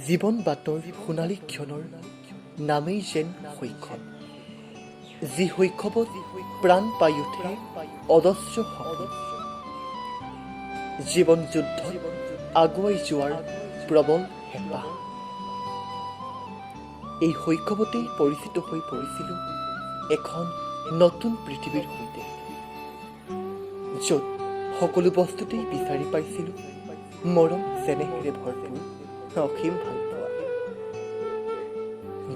জীৱন বাটৰ সোণালী ক্ষণৰ নামেই যেন শৈশৱ, যি শৈশৱত প্ৰাণ পাই উঠে অজস্ৰ সপোন, জীৱন যুদ্ধত আগুৱাই যোৱাৰ প্ৰবল হেঁপাহ। এই শৈশৱতেই পৰিচিত হৈ পৰিছিলোঁ এখন নতুন পৃথিৱীৰ সৈতে, য'ত সকলো বস্তুতেই বিচাৰি পাইছিলোঁ মৰম চেনেহেৰে ভৰপূৰ অসীম ভালপোৱা,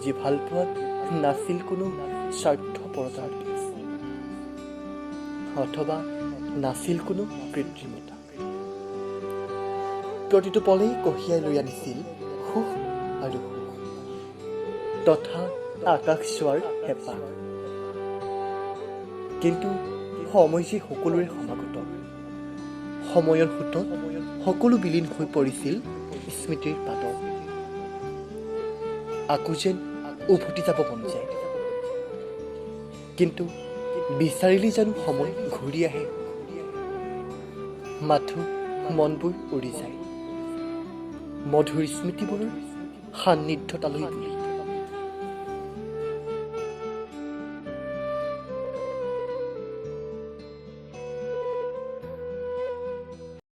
যি ভালপোৱাত নাছিল কোনো স্বাৰ্থপৰতাৰ বীজ অথবা নাছিল কোনো কৃত্ৰিমতা। প্ৰতিটো পলেই কঢ়িয়াই লৈ আনিছিল সুখ আৰু সুখ তথা আকাশ চোৱাৰ হেঁপাহ। কিন্তু সময় যে সকলোৰে সমাগত, সময়ৰ সোঁতত সকলো বিলীন হৈ পৰিছিল স্মৃতিৰ পাতত। আকৌ যেন উভতি যাব মন যায়, কিন্তু বিচাৰিলেই জানো সময় ঘূৰি আহে? মাথো মনবোৰ উৰি যায় মধুৰ স্মৃতিবোৰৰ সান্নিধ্যতালৈ বুলি।